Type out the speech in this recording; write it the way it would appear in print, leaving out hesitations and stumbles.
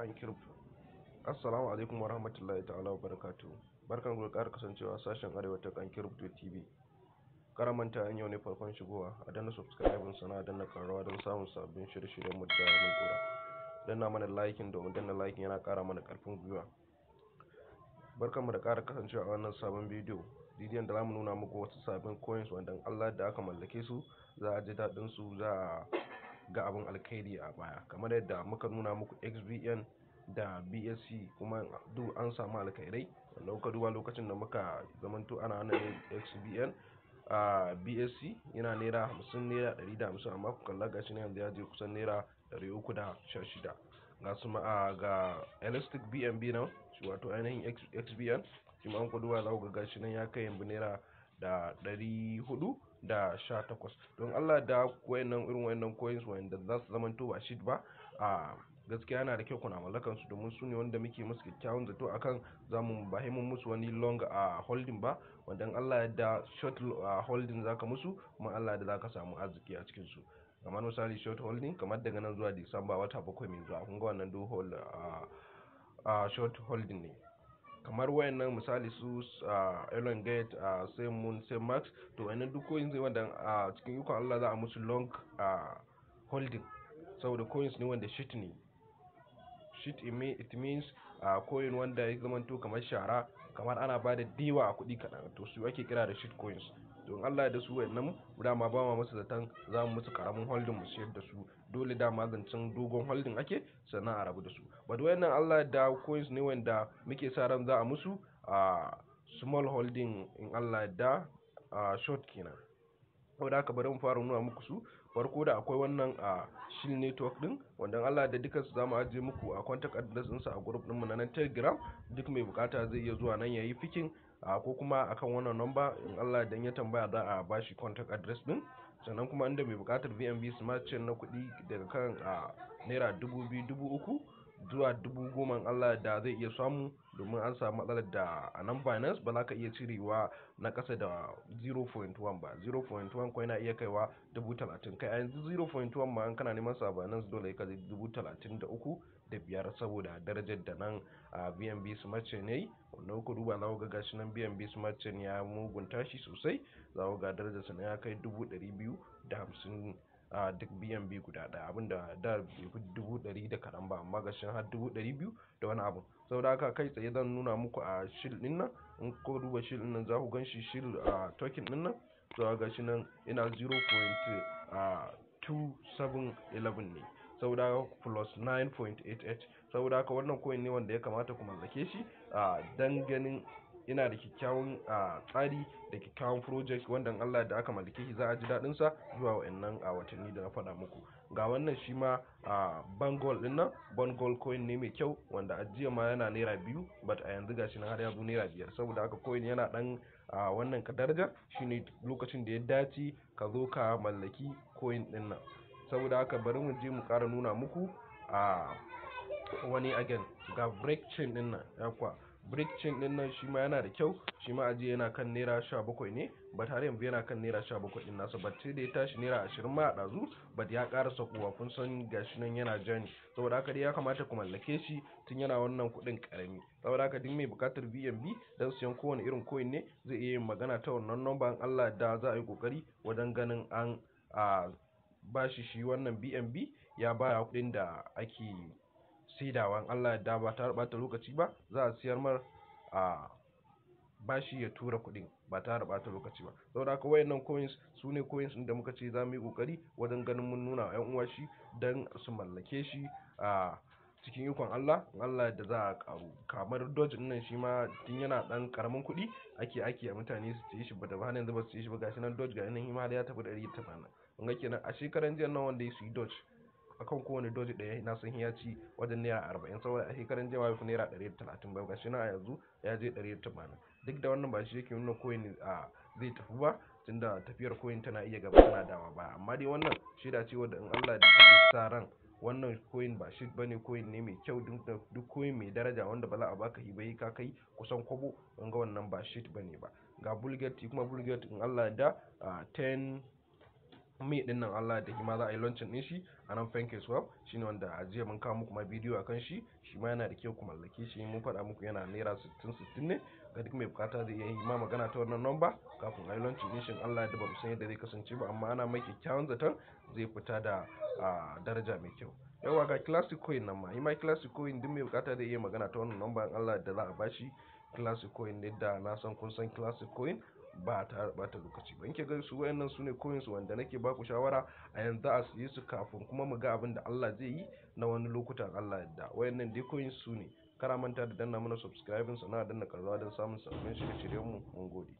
And Crypto. Assalamu alaikum warahmatullahi ta'ala wabarakatuhu. Barkan ku da ƙara kasancewa sashen Arewa Tech and Crypto TV. Kar manta, in yau ne farkon shigowa, a danna subscribe sannan a danna ƙararrawa don samun sabbin shirye-shiryen mu da zarar mun ɗora. Danna mana liking, domin danna liking yana ƙara mana ƙarfin gwiwa. Barkanmu da ƙara kasancewa a wannan sabon bidiyo. Bidiyon da zamu nuna muku wasu sabbin coins wanda in Allah da aka mallake su, za a ji daɗin su, za a ga abin alkhairi a baya. Kamar yadda muka nuna muku XBN da BSC, kuma duk an samu alkhairai. Wanda kuka duba lokacin da muka zamanto ana wannan XBN, a BSC yana ₦50, ₦150, amma ku kalla, gashi nan yanzu ya je kusan ₦316. Ga su ma ga Elastic BNB nan, wato ainihin XBN, shi ma ku duba za ku ga gashi nan ya kai yanzu ₦418. Don Allah da wayannan, irin wayannan coins wayanda za su zamanto ba shit ba, a gaskiya yana da kyau kuna mallakan su, domin su ne wanda muke musu kyakkyawan zato akan zamu ba mun musu wani long a holding ba, wanda in Allah ya short holding zaka musu, kuma Allah da zaka samu arziki a cikin su. Kamar misali short holding, kamar daga nan zuwa Disamba, wata 7 mai zuwa, kun ga wannan duk hold a short holding ne. Kamar wayannan misali su Elongate, Same Moon, Same Max, to wayannan duk coins ne wanda a cikin ikon Allah za a musu long holding, saboda coins ne wanda shit ne. Shit, it means coin wanda ya zamanto kamar shara, kamar ana ba da diwa a kuɗi kaɗan, to su ake kira da shit coins. To in Allah da su wayannan, dama ba ma musu zaton za mu musu karamin holding mu siyar da su. Dole dama zancen dogon holding ake sannan a rabu da su. But wayannan, Allah da coins ne wanda muke sa ran za a musu a small holding, in Allah da short kenan. Saboda haka bari mu fara nuna muku su. Farko da akwai wannan a Shield Network din, wanda Allah da dukan su zamu ajiye muku a contact address ɗinsu a group ɗinmu na nan Telegram. Duk mai bukata zai iya zuwa nan yayi picking, ko kuma akan wannan number, in Allah dan ya tambaya za a bashi contact address din. Sannan kuma inda mai bukatar BNB Smart Chain na kuɗi daga kan a ₦2,000, 3,000 zuwa 10,000, Allah da zai iya samu, domin an samu matsalar da a nan Binance ba za ka iya cirewa na ƙasa da 0.1 ba. 0.1 ko yana iya kaiwa 30,000. Kai, a yanzu 0.1 ma in kana neman sa Binance, dole ka je 33,500, saboda darajar da nan a BNB Smart Chain yayi. Wanda kuka duba za ku ga gashi nan BNB Smart Chain ya mugun tashi sosai. Za ku ga darajar sa ya kai 250,000 a duk BNB guda ɗaya, abinda da bai fi 100,000 da kaɗan ba, amma gashi har 200,000 da wani abu. Saboda haka kai tsaye zan nuna muku a Shield ɗin nan. In kuka duba Shield ɗin nan, za ku gan shi, Shield a token ɗin nan, za ga shi nan ina 0.2711 ne, saboda haka plus 9.88. Saboda haka wannan coin ne wanda ya kamata ku mallake shi, dan ganin ina da kyakkyawan tsari da kyakkyawan project, wanda in Allah da aka mallake shi za a ji daɗin sa zuwa wa'annan a watanni da na faɗa muku. Ga wannan shi ma a Bangol din nan. Bangol coin ne mai kyau, wanda a jiya ma yana ₦2, but a yanzu gashi nan har ya zo ₦5. Saboda haka coin yana dan a wannan ka daraja shine lokacin da ya dace ka zo ka mallaki coin din nan. Saboda haka bari mu je mu ƙara nuna muku a wani again. Ga Break Chain din nan. Yakwa, Break Chain din nan shi ma yana da kyau. Shi ma ajiye yana kan ₦17 ne, but har yanzu yana kan ₦17 din nasa, but sai da ya tashi ₦20 ma a ɗazu, but ya ƙara sakowa. Kun san gashi nan yana jani. Saboda haka dai ya kamata ku mallake shi tun yana wannan kuɗin ƙarami. Saboda haka duk mai buƙatar BNB don siyan kowane irin coin ne, zai iya yin magana ta wannan number. In Allah da za a yi ƙoƙari wajen ganin an a bashi shi wannan BNB, ya baya kuɗin da ake saidawa. In Allah ya ba tare ɓata lokaci ba, za a siyar mar, a bashi ya tura kuɗin ba tare da ɓata lokaci ba. Saboda haka wayannan coins su ne coins ɗin da muka ce za mu yi ƙoƙari wajen ganin mun nuna wa 'yan uwa shi don su mallake shi. A cikin ikon Allah, in Allah da za a ƙaru. Kamar Doge ɗin nan, shi ma tun yana ɗan ƙaramin kuɗi ake mutane su siye shi ba, da har yanzu ba su siye shi ba. Gashi nan Doge, ga nan shi ma har ya tafi 180. Kun ga kenan a shekaran jiya nan wanda ya siyi Doge, akan kowane Doge ɗaya na san ya ci wajen ₦40, saboda a shekaran jiya ma bai fi ₦130 ba. Gashi nan a yanzu ya je 180. Duk da wannan ba shi yake nuna coin a zai tafi ba, tunda tafiyar coin tana iya gaba tana dawowa baya, amma dai wannan shaida ce wadda in Allah da ake sa ran wannan coin ba shit bane, coin ne mai kyau. Duk coin mai daraja wanda ba za a baka shi ba ka kai kusan kwabo, kun ga wannan ba shit bane ba. Ga Bulget kuma. Bulget, in Allah ya da 10 May din nan Allah da ma za a yi launching din shi a nan PancakeSwap. Shine wanda a jiya mun kawo muku ma bidiyo akan shi. Shi ma yana da kyau ku mallake shi. Mun faɗa muku yana naira 60 60 ne. Ga duk mai bukata zai iya yi ma magana ta wannan number kafin a yi launching din shi. Allah da ba mu san yadda zai kasance ba, amma ana mai kyakkyawan zaton zai fita da daraja mai kyau. Yawa, ga Classic Coin nan ma. Yi ma Classic Coin, duk mai bukata zai iya magana ta wannan number, in Allah da za a bashi Classic Coin ne. Da na san kun san Classic Coin ba tare bata lokaci ba. In ke ga su, wayannan su ne coins wanda nake baku shawara a yanzu a siye su, kafin kuma mu ga abin da Allah zai yi na wani lokutan Allah yadda. Wayannan dai coins su ne. Kar a manta da danna mana subscribing, sannan a danna ƙararrawa don samun sabbin shirye-shiryen mu. Mun gode.